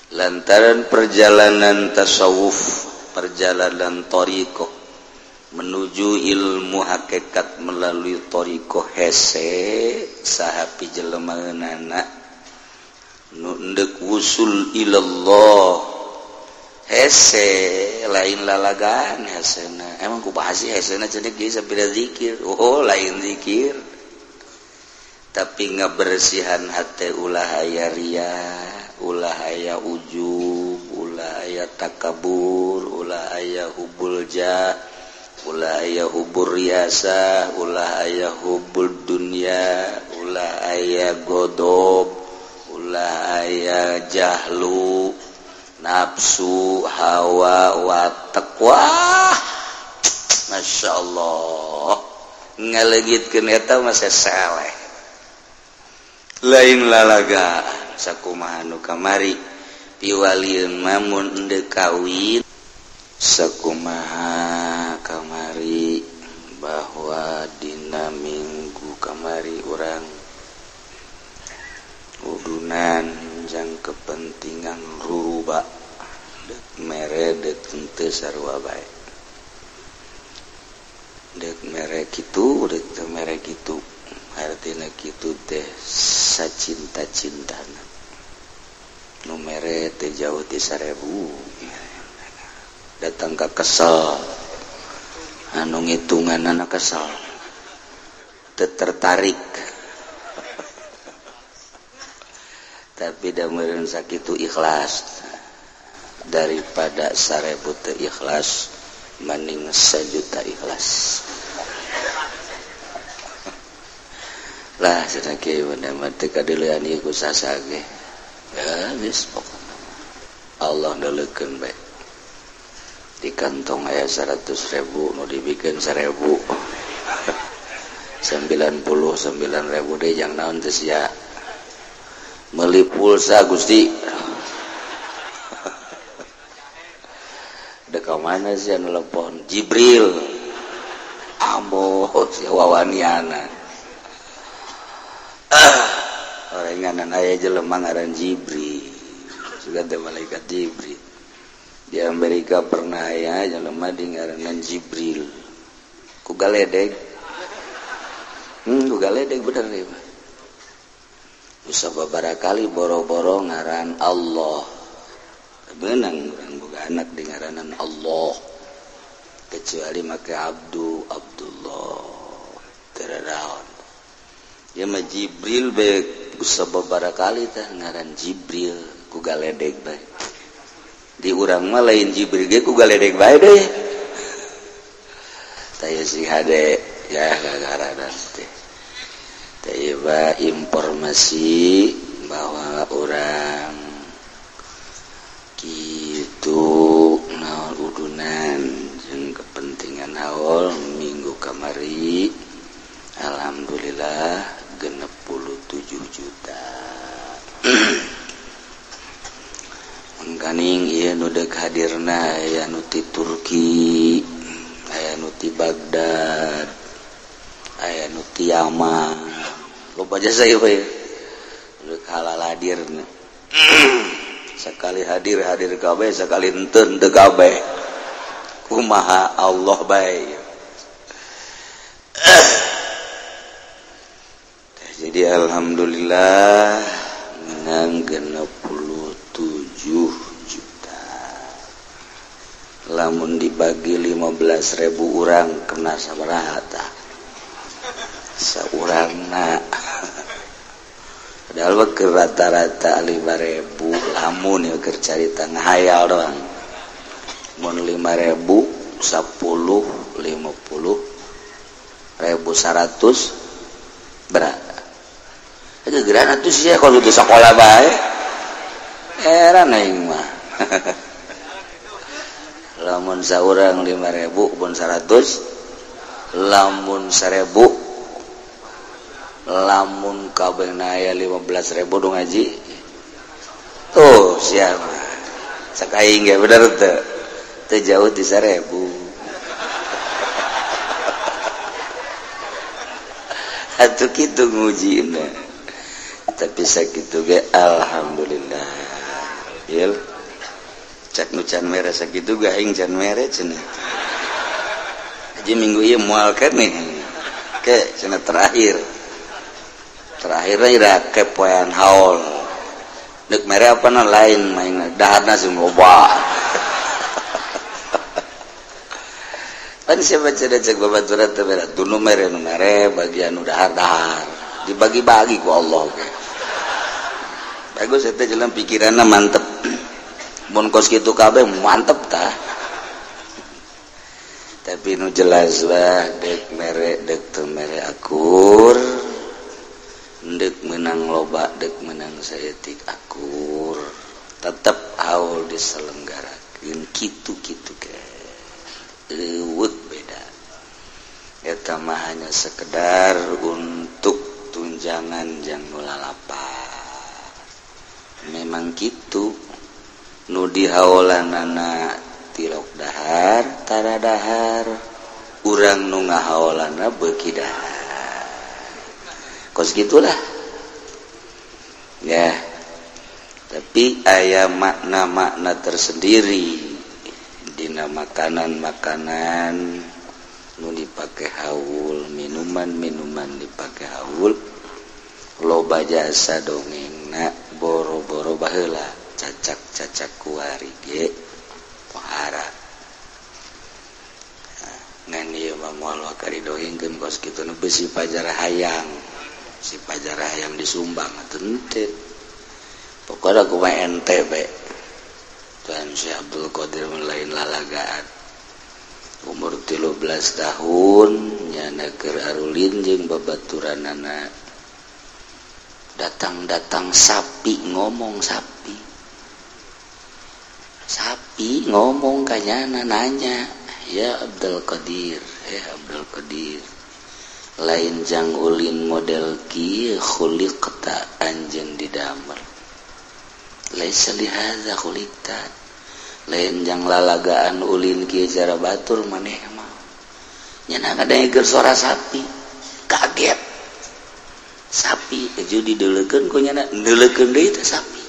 Lantaran perjalanan tasawuf, perjalanan thariqah menuju ilmu hakikat melalui thariqah hese saha pijelemaeunana nu endek wusul ilallah hese lain lalagan hesena. Emang kumaha sih hesena cenah geus sapira zikir. Oh lain zikir. Tapi ngabersihan hate ulah aya riya, ulah aya ujub, ulah aya takabur, ulah aya hubul jah, ulah aya hubur riasa, ulah aya hubul dunya, ulah aya godob, ulah aya jahlu, nafsu, hawa, watak. Wah, Masya Allah, ngalegitkeun eta mah saleh. Lain lalaga sakumaha nu kamari piwalieun mamun endeu kawin sakumaha kamari bahwa dina minggu kamari urang udunan jang kepentingan ruruba dek mere dek henteu sarua bae dek mere kitu dek teu mere kitu artina kitu teh sacinta-cintana nu mere teh jauh ti 1000 datang ka kesel anu ngitunganana kesel teu tertarik tapi da meureun sakitu ikhlas daripada 1000 teu ikhlas mending 1 juta ikhlas. Lah cenah kieu mah teu kadeulean ieu ku sasa ge. Ya geus pokona Allah ndeulekeun bae. Di kantong aya 100.000 nu dibikeun 1.000. 99.000 deui jang naon teh sia. Meuli pulsa Gusti. Dek ka mana sia nelepon Jibril. Ambo sia wawaniana. Orenganan aya jelema ngaran Jibril. Sugan teh malaikat Jibril. Di Amerika pernah aya jelema di ngaranan Jibril. Ku galedeg. Ku galedeg bener ieu mah. Bisa babaraha kali boro-boro ngaran Allah. Beunang urang boga anak di ngaranan Allah. Kecuali make Abdu, Abdullah. Teu raraon. Ya mah Jibril bae bisa babaraha kali tah ngaran Jibril ku galedeg bae. Di urang mah lain Jibril ge ku galedeg bae deui. Tah si hade ya gagaranan teh. Tah informasi bahwa urang kitu naon udunan jeung kepentingan haul minggu kamari alhamdulillah 67 juta. Mangkaning ieu nu deuk hadirna aya nu ti Turki, aya nu ti Baghdad, aya nu ti Yaman. Loba jasa ieu bae. Deuk halal hadirna. Sekali hadir hadir kabeh, sekali henteu henteu kabeh. Kumaha Allah bae. Jadi alhamdulillah menang 67 juta. Lamun dibagi 15.000 orang kena sabaraha tah? Saurangna. Padahal mah keur rata-rata 5.000 lamun ieu keur carita ngahayal doang. Mun 5.000 10 50 ribu 100 berat. Gegeran atuh sia kalau di sekolah bae. Heran aing mah. Lamun saurang 5.000 pun 100, lamun 1.000, lamun kabehna aya 15.000 nu ngaji. Tuh sia mah. Cek aing ge bener teu? Teu jauh ti 1.000. Atuh kitu ngujina. Tapi sakitu ge alhamdulillah. Il Cak nu can mere sakitu ge aing can mere cenah. Haji minggu ieu moal keneh. Ke cenah terakhir. Terakhirna ira ke poean haul. Deuk mere apa na lain main daharna sing loba. Pan siapa cenah cek babaturan teh mere nu mere nu mere bagian nu dahar-dahar. Dibagi-bagi ku Allah ge. Bagus eta jelema pikiranna mantep. Mun kos kitu kabeh mantep tah. Tapi nu jelas lah dek mere dek teu mere akur. Dek menang loba dek menang saeutik akur. Tetep haul diselenggarakeun kitu-kitu ke. Leuweut beda. Eta mah hanya sekedar untuk tunjangan jang nu lalapar. Memang kitu. Nu dihaolanana tilok dahar tara dahar urang nu ngahaolana beuki dahar kos gitulah ya. Tapi aya makna-makna tersendiri dina makanan-makanan nu dipake haul, minuman-minuman dipake haul, loba jasa dongengna boro-boro baheula cacak-cacak kuari ge pohara. Ngan ieu mah moal wakari dongengkeun kos kitu nu besi pajar hayang. Si pajar hayang disumbang atuh henteu. Pokona kumaha ente be. Tuan Syekh Abdul Qadir lain lalagaan. Umur 13 tahun nyana keur arulin jeung babaturanana. Datang-datang sapi ngomong sapi. Sapi ngomong kanyana nanya, ya Abdul Qadir, ya Abdul Qadir, lain jang ulin model kieu khuliqta anjeun didamel. Laisa lihadza khuliqta, lain jang lalagaan ulin kieu cara batur maneh mah. Nyana ngadengekeun suara sapi, kaget. Sapi eju dideulekeun ku nyana, neuleukeun deui teh sapi.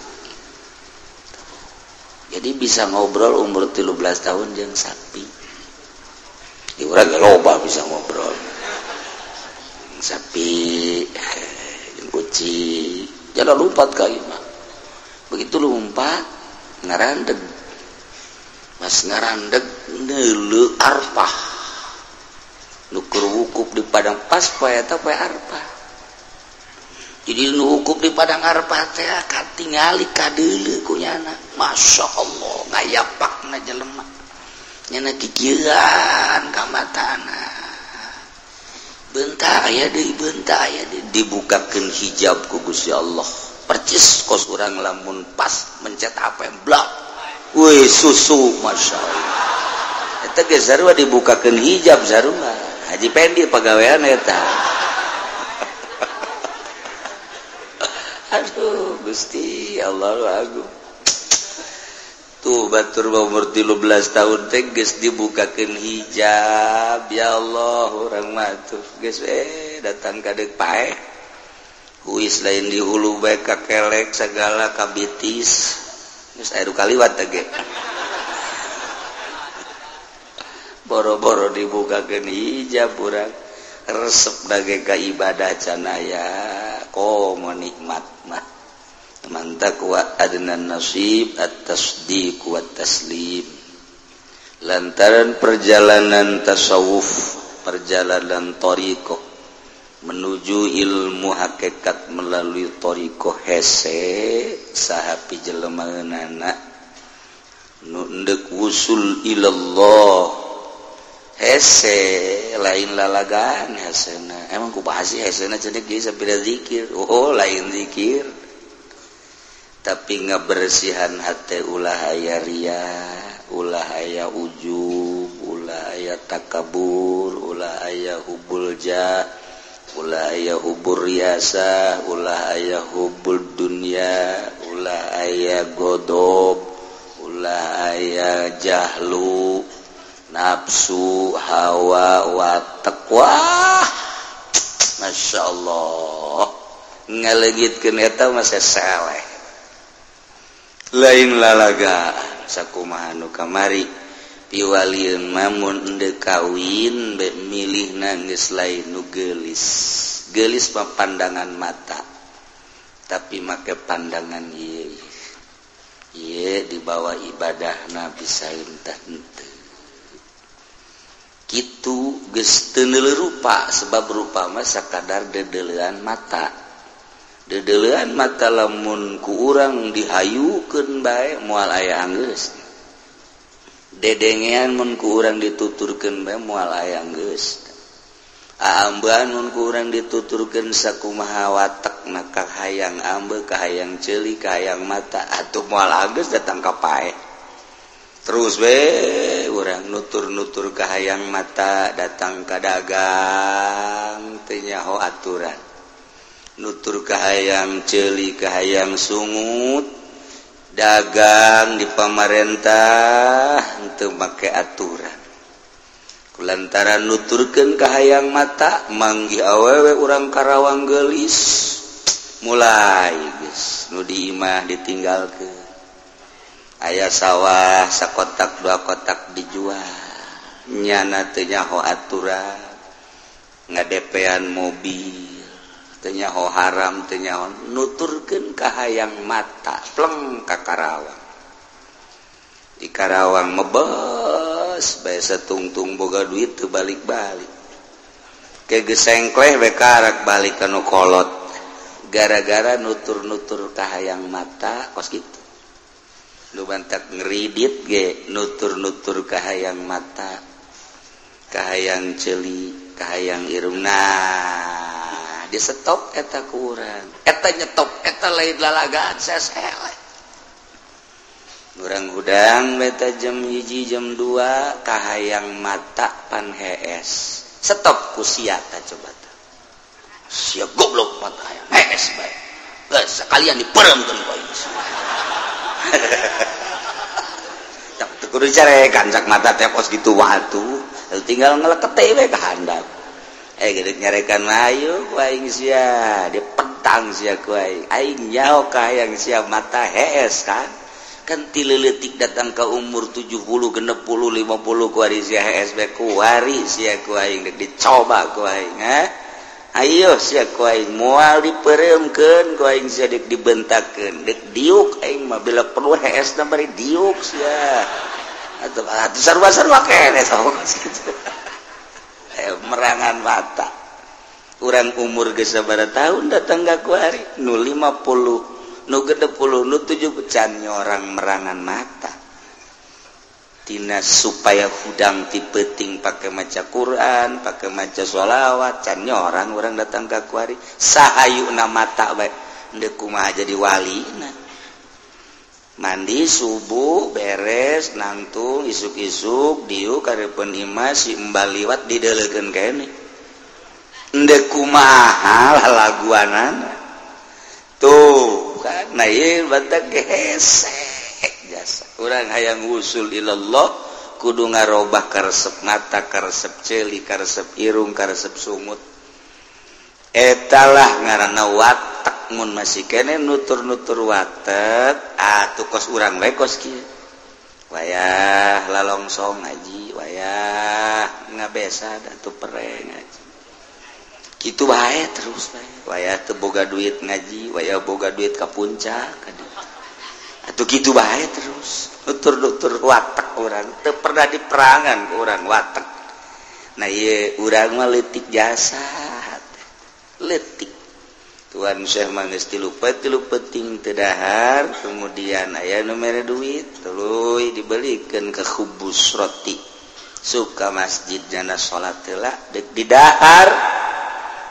Jadi bisa ngobrol umur 13 tahun jeung sapi. Di urang ge loba bisa ngobrol. Sapi, jeung kucing, jalan lompat ka ieu mah. Begitu lompat ngarandeg. Pas ngarandeg neuleuh arpah. Nu keur wukuf di padang pas poe eta poe arpah. Jadi nu wukuf di padang arpah teh katingali kadeuleu ku nyana. Masya Allah ngayapakna jelema. Nyana kikieuan ka matana. Bentar aya deui, bentar aya deui dibukakeun hijab ku Gusti Allah. Percis kos urang lamun pas mencet HP blak. Wih susu Masya Allah. Eta ge sarua dibukakeun hijab sarua. Haji Pendi pagawean eta. Aduh Gusti Allah agung. Tuh batur umur 13 tahun teh geus dibukakeun hijab. Ya Allah urang mah tuh geus datang ka deuk paeh. Huis lain di hulu bae ka kelek sagala kabitis. Geus aya kaliwat teh ge. Boro-boro dibukakeun hijab urang resep dage ka ibadah can aya komo nikmat mah. Man taqwa adnan nasib at-tasdiq wa taslim. Lantaran perjalanan tasawuf, perjalanan thariqah menuju ilmu hakikat melalui thariqah hese saha pijelemaeunana nu endek wusul ilallah hese lain lalagaan hesena. Emang kumaha sih hesena cenah geus sapira zikir. Oh lain zikir. Tapi ngabersihan hate ulah aya ria, ulah aya ujub, ulah aya takabur, ulah aya hubul jah, ulah aya hubur riasa, ulah aya hubul dunya, ulah aya godob, ulah aya jahlu, nafsu, hawa, watak. Wah, Masya Allah, ngalegitkeun eta mah saleh. Lain lalagaan. Sakumaha nu kamari piwalieun mamun endeu kawin be milihna geus lain nu geulis. Geulis mah pandangan mata, tapi make pandangan ieu. Ieu dibawa ibadahna bisa entah henteu. Kitu geus teu neuleuh rupa, sebab rupa mah sakadar dedeleuan mata. Dedeleuan mata lamun ku urang dihayukeun bae moal aya anggeus. Dedengean mun ku urang dituturkeun bae moal aya anggeus. Aambean mun ku urang dituturkeun sakumaha watekna kahayang ambe, kahayang ceuli, kahayang mata, atuh moal anggeus datang ka pae. Terus we urang nutur-nutur kahayang mata datang ka dagang teu nyaho aturan. Nutur kahayang ceuli, kahayang sungut, dagang di pamarentah henteu make aturan. Kulantaran nuturkeun kahayang mata manggih awewe urang Karawang geulis, mulai geus nu di imah ditinggalkeun. Aya sawah sakotak dua kotak dijual, nyana teu nyaho aturan, ngadepean mobil teu nyaho haram, teu nyaho nuturkeun kahayang mata pleng ka Karawang. Di Karawang mebes bae satungtung boga duit teu balik-balik. Ke geus sengkleh we karak balik ka nu kolot gara-gara nutur-nutur kahayang mata kos kitu. Nu bantak ngeridit ge nutur-nutur kahayang mata, kahayang ceuli, kahayang irung. Nah, di stop eta ku urang, eta nyetop eta lain lalagaan sesele. Urang hudang beta jam 1 jam 2 kahayang mata pan hees. Stop ku sia ta coba ta. Sia goblok mata hayang hees bae. Geus sakalian diperemkeun ku aing. Tak kudu carekan cak mata teh kos kitu watu, tinggal ngelekete we ka handap. Gede nyarekan ayo ku aing sia, dipetang sia ku aing. Aing nyaho kahayang sia mata hees kan. Kan ti leutik datang ka umur 70, 60, 50 ku ari sia hees bae ku ari sia ku aing dek dicoba ku aing, ha? Ayo sia ku aing moal dipereumkeun ku aing sia dek dibentakeun, dek diuk aing mah bila perlu heesna bari diuk sia. Atuh atuh sarua-sarua keneh sok kitu. Merangan mata. Urang umur geus sabaraha tahun datang ka ku ari nu 50, nu 60, nu 70 can nyorang merangan mata. Tina supaya hudang ti peuting pake maca Quran, pake maca sholawat, can nyorang urang datang ka kuari sahayuna mata bae endeu kumaha jadi walina. Mandi subuh beres nangtung isuk-isuk diuk karepun imah si embal liwat dideulekeun keneh. Endeu kumaha lalaguanana. Tuh kan nah ieu batak hese jasa. Urang hayang usul ilallah kudu ngarobah karesep mata, karesep ceuli, karesep irung, karesep sungut. Etalah ngaranna watek. Mun masih kene nutur-nutur watek atuh kos urang we kos kieu. Wayah lalongsong ngaji, wayah ngabesa atuh pereng ngaji. Kitu bae terus bae. Wayah teu boga duit ngaji, wayah boga duit ka puncak atuh kitu bae terus. Nutur-nutur watek urang teu pernah diperangan ku urang watek. Nah ieu urang mah leutik jasa. Leutik. Tuan Syekh mah geus tilu peuting teu dahar, kemudian aya nu mere duit tuluy dibelikeun ke khubus roti. Suka masjid jana salat heula deuk didahar.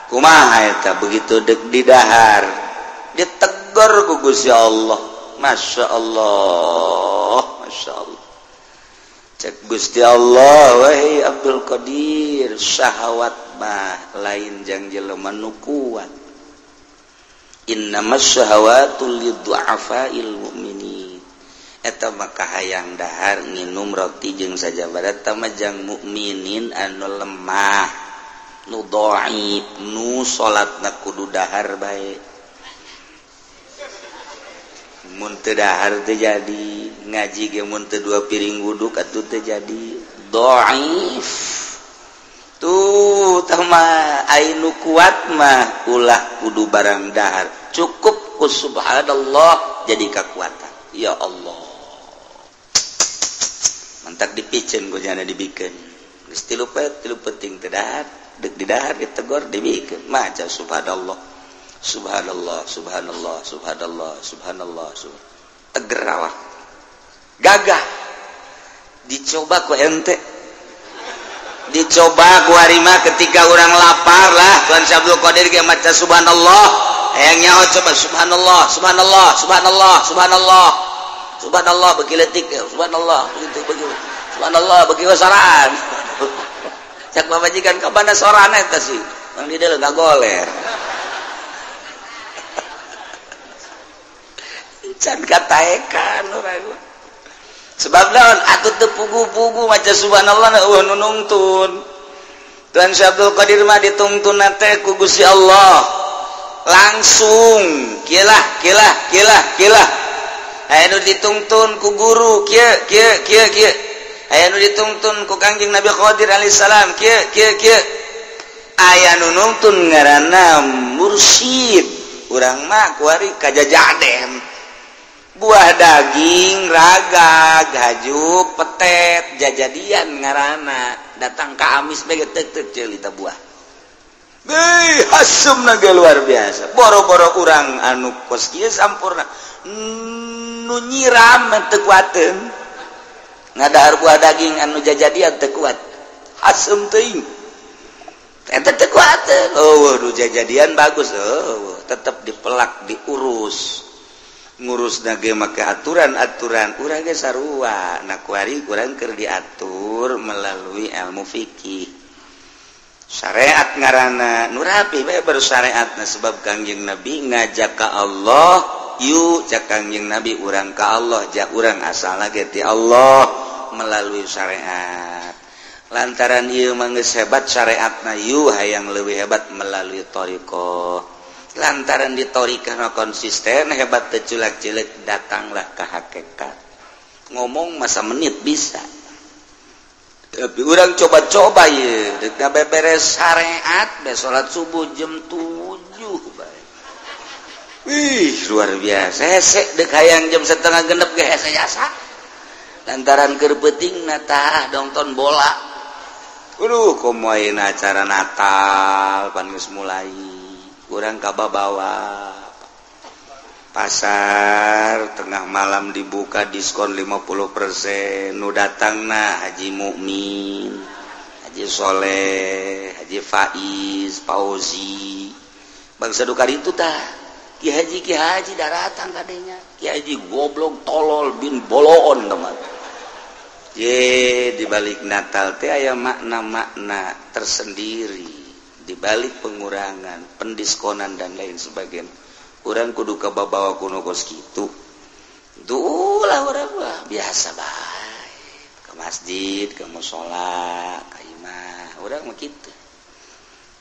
Kumaha eta begitu deuk didahar ditegor ku Gusti Allah. Masya Allah, Masya Allah. Cek Gusti Allah, wahai Abdul Qadir, syahwat mah lain jang jelema nu kuat. Innamas syahawatu liddu'afail mu'minin. Eta mah kahayang dahar nginum roti jeung sajabara eta mah jang mukminin anu lemah, nu dhaif, nu salatna kudu dahar bae. Mun teu dahar teu jadi, ngaji ge mun teu 2 piring wuduk atuh teu jadi. Dhaif. Tuh tah mah anu kuat mah ulah kudu barang dahar. Cukup ku subhanallah jadi kekuatan. Ya Allah. Mantak dipicen ku jana dibikeun. Geus 3 poe 3 penting teu dahar, deuk didahar ditegor dibikeun. Maca subhanallah. Subhanallah, subhanallah, subhanallah, subhanallah, subhanallah. Teger awak. Gagah. Dicoba ku ente. Dicoba ku harima ketika orang lapar lah. Tuan Syekh Abdul Qadir ge maca subhanallah. Hayang nyaho coba subhanallah, subhanallah, subhanallah, subhanallah. Subhanallah beuki leutik, subhanallah begitu begitu. Subhanallah beuki wasaran. Cak pamajikan ka mana sorana eta sih? Bang di dieu ngagoler. Can kataekan urang. Sebab naon atuh teu pugu-pugu maca subhanallah eueuh nu nungtun. Tuan Syekh Abdul Qadir mah ditungtun teh ku Gusti Allah. Langsung kieu lah kieu lah kieu lah kieu lah. Aya nu ditungtun ku guru kieu kieu kieu kieu. Aya nu ditungtun ku Kangjeng Nabi Qadir alaihi salam kieu kieu kieu. Aya nu nungtun ngaranna mursyid. Urang mah kuari kajajaden. Buah daging, raga, gajuk, petet, jajadian ngarana. Datang ka amis bae tek-tek ceulita buah. Beuh, hasumna ge luar biasa. Boro-boro urang anu kos kieu sampurna. Nu nyiram teu kuateun. Ngadahar buah daging anu jajadian teu kuat. Hasum teuing. Eta teu kuateun. Oh, nu jajadian bagus. Oh, tetep dipelak, diurus. Ngurus nage make aturan-aturan urang ge sarua. Nah kuari urang keur diatur melalui ilmu fikih. Syariat ngaranna nu rapi bae baru syariatna sebab Kangjeng Nabi ngajak ka Allah, yuk cak Kangjeng Nabi urang ka Allah, ja urang asalna ge ti Allah melalui syariat. Lantaran ieu mah geus hebat syariatna, yuk hayang leuwih hebat melalui thariqah. Lantaran di thariqah konsisten hebat teu culak-cileuk datanglah ke hakikat. Ngomong masa menit bisa. Tapi urang coba-coba ye, deuk beberes syariat be salat subuh jam 7 bae. Wih, luar biasa. Hese deuk hayang jam 5:30 ge hese jasa. Lantaran keur peutingna tah nonton bola. Aduh, komo ayeuna acara Natal pan geus mulai. Kurang kababawa pasar tengah malam dibuka diskon 50%. Nu datangna Haji Mukmin, Haji Soleh, Haji Faiz, Fauzi. Bangsa dukar itu tah. Ki haji daratang kadenya. Ki haji goblok tolol bin boloon teman. Ye, di balik Natal teh aya makna-makna tersendiri. Di balik pengurangan, pendiskonan dan lain sebagainya. Urang kudu kababawa kuno kos kitu. Duh lah urang mah biasa bae. Ke masjid, ke mushola, ka imah. Urang mah kitu.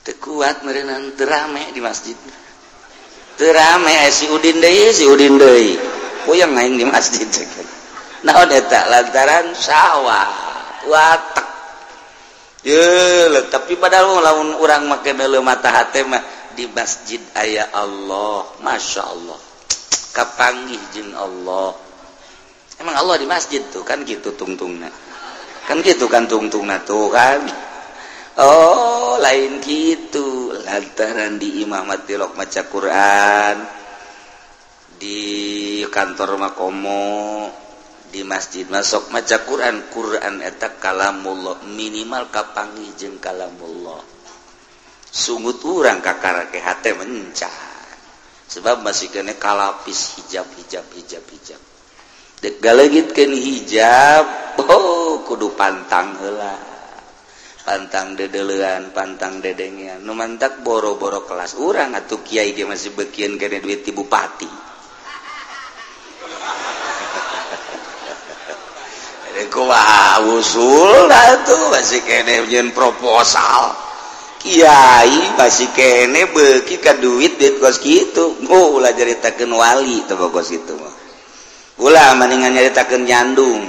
Teu kuat meureunnan teu rame di masjid. Teu rame si Udin deui, si Udin deui. Puyeng aing di masjid. Naon eta lantaran sawah, watek. Ye, tapi padahal lamun urang make meuleuh mata hate mah di masjid aya Allah, masya Allah, kapanggih jeung Allah. Emang Allah di masjid tuh kan gitu tungtungna, kan gitu kan tungtungna tuh kan. Oh lain gitu, lantaran di imah tilok maca Quran, di kantor makomo. Di masjid masuk maca Quran, Quran eta kalamullah, minimal kapanggih jeung kalamullah. Sungut urang kakarake hate mencar. Sebab masih kene kalapis hijab hijab hijab hijab. Dek galegitkeun hijab, oh kudu pantang heula. Pantang dedelean, pantang dedengean. Nu mantak boro-boro kelas urang atuh kiai ge masih beukieun kene duit ti bupati. Kumaha usul atuh masih kene nyeun proposal. Kiai masih kene beuki ka duit duit kos kitu. Oh ulah caritakeun wali teh kos kitu mah. Ulah mendingan nyaritakeun nyandung.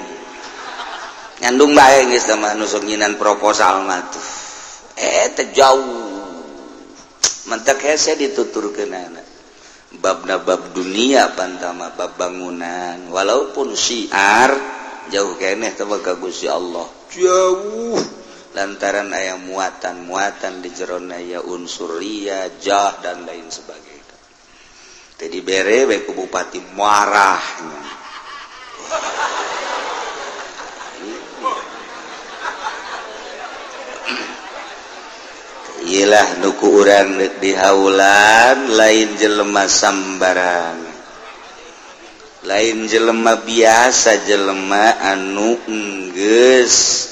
Nyandung bae geus mah nu sok nyinan proposal mah tuh. Teh jauh. Mentak hese dituturkeunana. Babna bab dunia pantama bab bangunan walaupun syiar jauh keneh teh ka Gusti Allah. Jauh lantaran aya muatan-muatan di jerona aya unsur ria, jah dan lain sebagainya. Teh dibere we ku bupati marahnya. Iyalah nu ku urang rek dihaulan lain jelema sambarang. Lain jelema biasa, jelema anu enggeus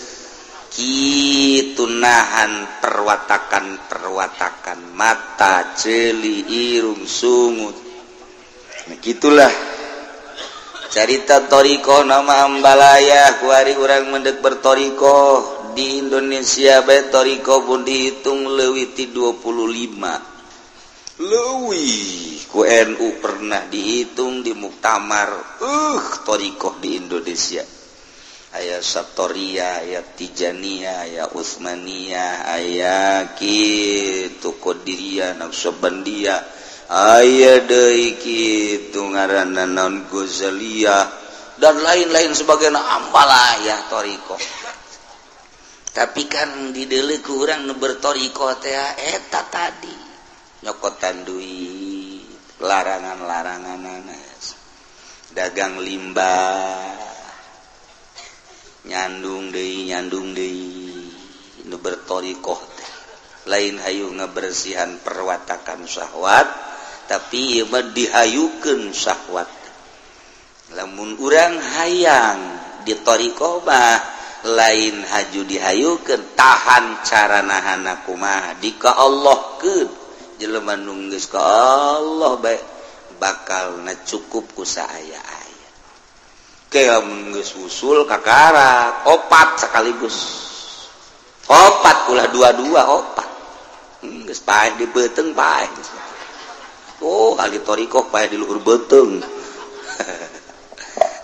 kitu nahan perwatakan-perwatakan mata, ceuli, irung, sungut. Nah, gitulah carita thariqah nama ambalaya kuari urang mendek berthariqah di Indonesia bae thariqah pun dihitung leuwih ti 25 leuwih ku NU pernah dihitung di muktamar thariqah di Indonesia. Aya Satoria, aya Tijaniyah, aya Utsmaniyah, aya kitu Qadiriyah, Naqsyabandiyah, aya deui kitu ngaranna naon Ghazaliyah dan lain-lain sebagainya ambalaya thariqah. Tapi kan dideuleu ku urang nu berthariqah teh eta tadi nyokotan duit, larangan-laranganana, dagang limbah, nyandung deui nu berthariqah teh lain hayu ngabersihan perwatakan syahwat tapi ieu mah dihayukeun syahwat. Lamun urang hayang di thariqah mah lain haju dihayukeun, tahan cara nahana kumaha di ka Allahkeun. Jelema nu geus ka Allah bae bakalna cukup ku saaya-aya. Kayak geus usul kakara opat sekaligus, opat ulah dua-dua opat geus paeh di beuteung paeh. Oh ahli thariqah paeh di luhur beuteung.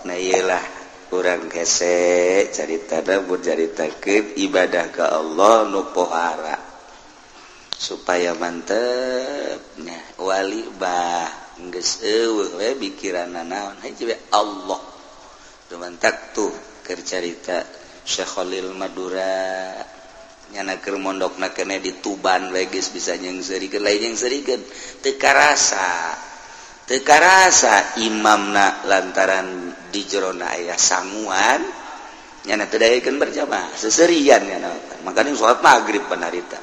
Nah iyalah urang hese carita da caritakeun ibadah ka Allah nu pohara supaya mantep nya wali bah geus eueuh we pikiranna naon hiji we Allah. Mantak tuh keur carita Syekh Khalil Madura nyana keur mondokna keneh di Tuban we geus bisa nyeungseurikeun lain nyeungseurikeun teu karasa imamna lantaran di jerona aya sanguan nyana teu daekeun berjamaah seserian nyana makanya salat magrib panarita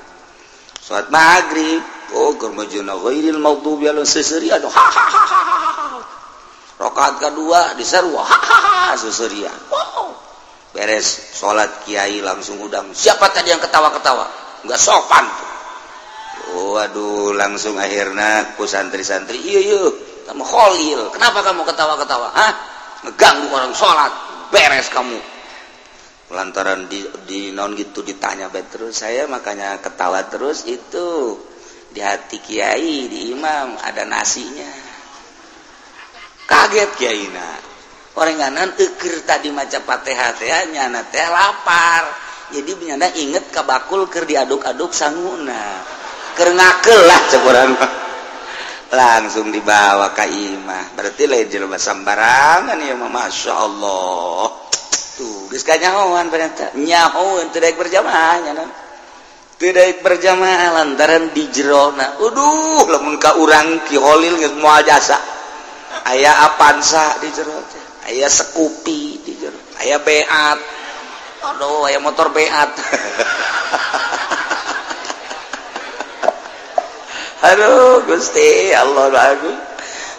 salat magrib oh keur majuna ghairil maghdubi alaihim seserian ha ha ha ha. Rakaat kedua diseru hahaha seserian. Wow. Beres salat kiai langsung udang. Siapa tadi yang ketawa-ketawa? Enggak sopan tuh. Waduh, langsung akhirnya ku santri-santri, iya iya, kamu Khalil, kenapa kamu ketawa-ketawa? Hah? Ngeganggu orang salat. Beres kamu. Lantaran di non gitu ditanya terus, saya makanya ketawa terus itu di hati kiai, di imam ada nasinya. Kaget kiaina. Orenganan eukeur tadi maca Fatihah teh nyana teh lapar. Jadi nyana inget ka bakul keur diaduk-aduk sanguna. Keur ngakeul lah cek urang. Langsung dibawa ka imah. Berarti lain jelema sambarangan ieu mah masyaallah. Tuh geus kanyahoan ternyata. Nyahoeun teu daek berjamaah nyana. Teu daek berjamaah lantaran di jerona. Aduh, lamun ka urang Ki Khalil geus moal jasa. Aya Avanza di jero teh, aya Scoopy di jero, aya Beat. Aduh, aya motor Beat. Aduh, Gusti Allah agung.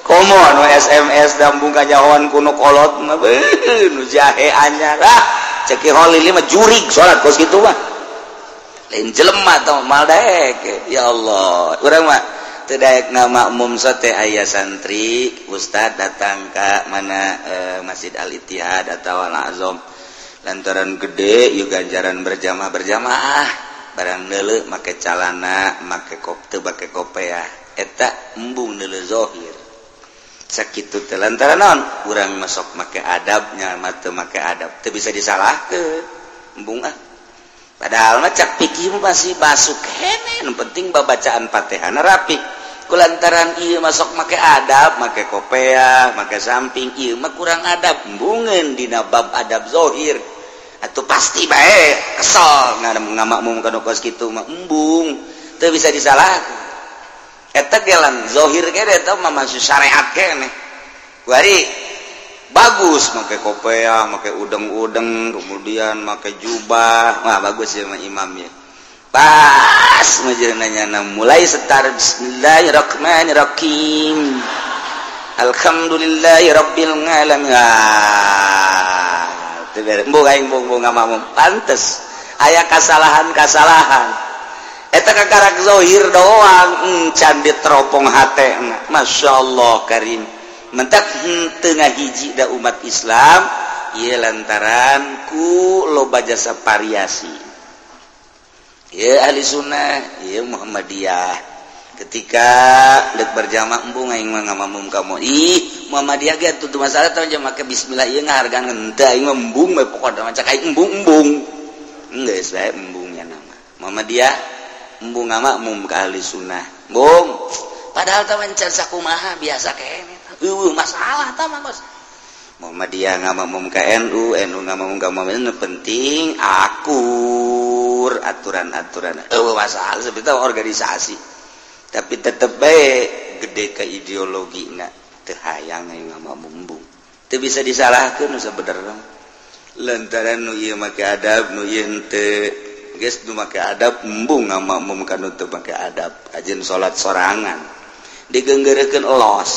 Komo anu SMS dambung kanyahoan kuno kolot mah nu jahe anyar. Ah, cek Ki Khalil mah jurig salat kos kitu mah. Lain jelema tah mal daek. Ya Allah, urang mah teu daek ngamakmum sote aya santri ustad datang ka mana Masjid Al Ittihad atau Al Azam lantaran gede ieu ganjaran berjamaah berjamaah barang neuleuh make calana make kopte make kopeah eta embung neuleuh zahir Sakitu teh lantaran naon urang masuk make adabnya mah teu make adab teu bisa disalahkeun embung ah. Padahal mah cak pikir masih masuk kene nu penting babacaan Fatihahna rapi. Kulantaran ieu masuk make adab, make kopeah, make samping ieu mah kurang adab embungeun dina bab adab zahir. Atuh pasti bae kesel ngamakmum kana kos kitu mah embung teu bisa disalahkeun. Eta gelang zahir kene eta mah masih syariat kene. Kuari bagus make kopeah, make udeng-udeng, kemudian make jubah. Wah bagus ya mah imamnya. Pas nanya mulai setar bismillahirrahmanirrahim. Alhamdulillahirabbil alamin. Teu bere embung aing embung ngamakmum. Pantes aya kasalahan-kasalahan. Eta kakarak zahir doang encan diteropong hatena. Masyaallah karim. Mentak henteu ngahiji da umat Islam ieu lantaran ku loba jasa variasi. Ieu ahli sunnah, ieu Muhammadiyah. Ketika dek berjamaah embung aing mah ngamakmum kamu. Ih, Muhammadiyah ge atuh masalah teh make bismillah ieu ngahargaan henteu aing mah embung we pokona mah cak aing embung-embung. Geus bae embungnya nama. Muhammadiyah embung ngamakmum ka ahli sunnah. Embung. Padahal teh encan sakumaha biasa kene. Eueuh masalah tah mah bos. Muhammadiyah ngamakmum ka NU, NU ngamakmum ka Muhammadiyah penting akur aturan-aturan. Eueuh masalah sebetulnya organisasi. Tapi tetep bae gede ke ideologina teu hayang aing ngamakmum embung. Teu bisa disalahkeun sabenerna. Lantaran nu ieu make adab, nu ieu henteu. Geus nu make adab embung ngamakmum ka nu teu make adab. Ajeun salat sorangan. Digenggeurekeun los.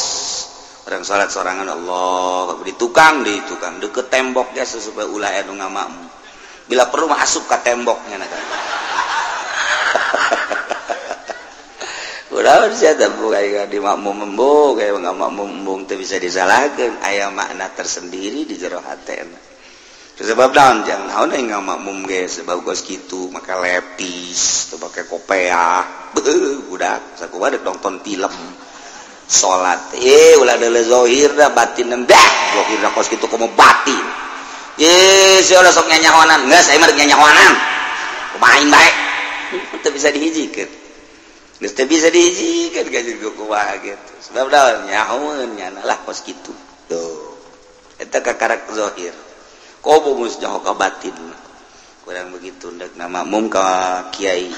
Orang salat sorangan Allah di tukang deket temboknya supaya ulah anu ngamakmum. Bila perlu mah asup ka temboknya na. Ulah sia teh buka di makmum embung kayak ngamakmum embung teu bisa disalahkeun aya makna tersendiri di jero hatena. Sebab naon jangan naon aing ngamakmum ge sebab geus kitu maka lepis teu make kopeah. Beuh budak sakumaha dek nonton film. Salat ulah deuleu zahir da batin dah zahir da kos kitu komo batin sia ulah sok nyanyahonan geus aing mah nyanyahonan kumaha aing bae teu bisa dihijikeun geus teu bisa dihijikeun ka jeung kumaha kitu sebab da nyahoeun nyana lah kos kitu tuh eta kakarak zahir komo geus nyaho ka batin kurang begitu ndek makmum ka kiai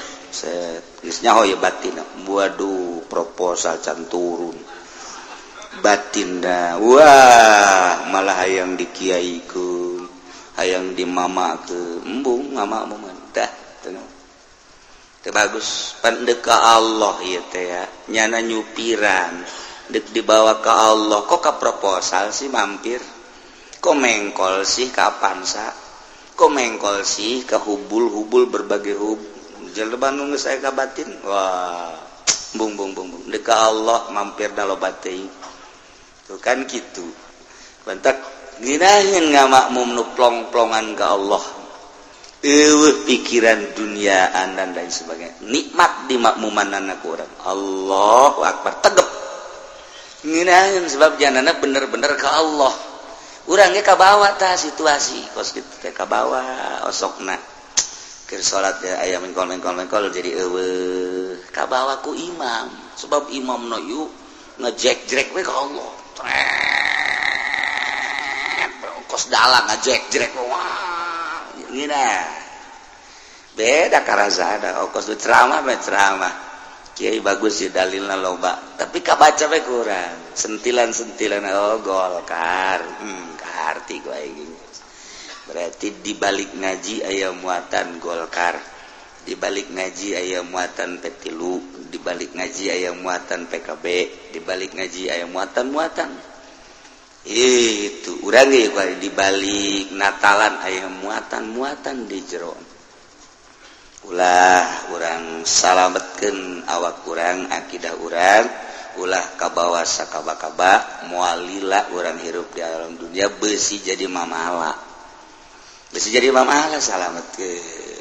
geus nyaho ye batin waduh proposal can turun batin dah wah malah hayang dikiaikeun hayang dimamakeun embung ngamakmuman dah teu bagus pan deuk ka Allah ieu teh ya nyana nyupiran deuk dibawa ka Allah kok ka proposal sih mampir kok mengkol sih ka Avanza kok mengkol sih ka hubul-hubul berbagai hub jelema nu geus aya ka batin wah bung bung bung bung deuk ka Allah mampir da loba teuing tuh kan kitu bantak ngeunaheun ngamakmum nu plong-plongan ka Allah eueuh pikiran duniaan dan lain sebagainya nikmat di makmumanana ku urang Allahu akbar tegep ngeunaheun sebab janana bener-bener ka Allah urang ge kabawa tah situasi kos kitu teh kabawa osokna keur salat ya aya mengkol-mengkol jadi eueuh kabawa ku imam sebab imamna ieu ngejek-jrek we ka Allah kos dalang ngejek-jrek wah ngina beda karasana kos ceramah we ceramah kiai bagus sih dalilna loba tapi kabaca we kurang sentilan-sentilan oh Golkar kaharti gua aing. Berarti dibalik ngaji aya muatan Golkar, dibalik ngaji aya muatan P3, dibalik ngaji aya muatan PKB, dibalik ngaji aya muatan-muatan. Itu urang ge dibalik Natalan aya muatan-muatan di jero. Ulah urang salametkeun awak urang, akidah urang, ulah kabawa sakaba-kaba, moal lila urang hirup di alam dunia beusi jadi mamala. Bisa jadi mamala salametkeun.